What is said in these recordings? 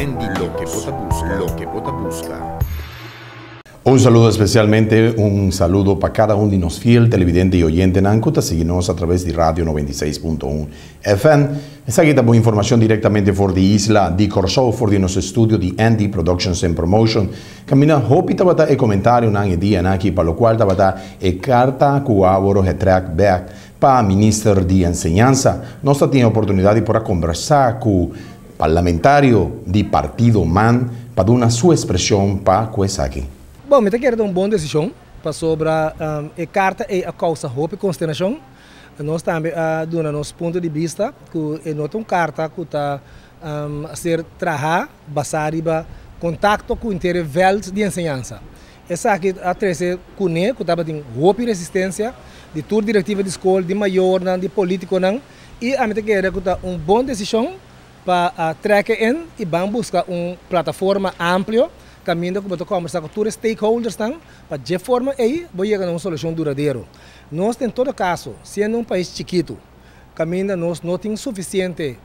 Andy Loke bo ta buska, loke bo ta buska. Un saludo especialmente, un saludo pa cada un di nos fiel televidente y oyentenan cu ta sigui nos a traves di Radio 96.1 FM. Esaki ta bo informacion directamente for di isla di Corsou, for di nos estudio di Andy Productions and Promotion. Caminda hopi tabata e comentarionan e dianan aki pa locual tabata e carta cu a woro getrek bek pa Minister di Enseñansa. Nos ta tin e oportunidad di por a combersa cu parlamentario di partido man pa duna su expresion pa cu esaki. Bon, mi ta kere ta un bon desishon, pasobra e karta ei a kousa hopi konsternashon. Nos tambe a duna nos punto di bista ku e no ta un karta ku ta ser trahá basá riba kontakto ku inter e vèlt di enseñansa. Esaki a trese kuné ku tabatin hopi resistensia di tur direktiva di skol, di mayornan, di polítikonan i ami ta kere ku ta un bon desishon pa trek e in i ban buska un plataforma amplio kaminda ku bo ta kòmbersá ku tur e stakeholdersnan pa dje forma ei bo yega na un solushon duradero. Nos den todo kaso, siendo un pais chikitu, kaminda nos no tin sufisiente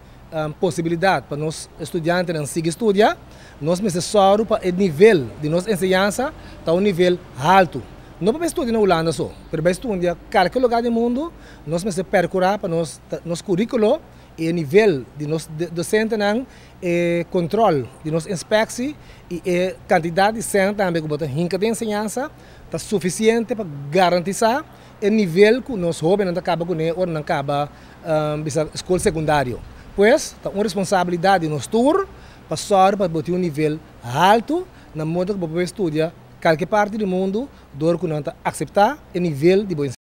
posibilidat pa nos studiantenan sigui studia, nos mester sòru pa e nivel di nos enseñansa ta un nivel haltu. No pa bai studia na Hulanda so, pero bai studia kalke lugá di mundu, nos mester pèrkurá pa nos nos kuríkulo i e nivel di nos dosentenan, e kontròl di nos inspeksi i e kantidat di sèn tambe ku bo ta hinka den enseñansa ta sufisiente pa garantisá e nivel ku nos hóbennan ta kaba kuné ora nan kaba bisa skol sekundario. Pues, ta un responsabilidat di nos tur pa sòru pa bo tin un nivel haltu na moda ku bo por studia kalke parti di mundu dor ku nan ta akseptá e nivel di bo.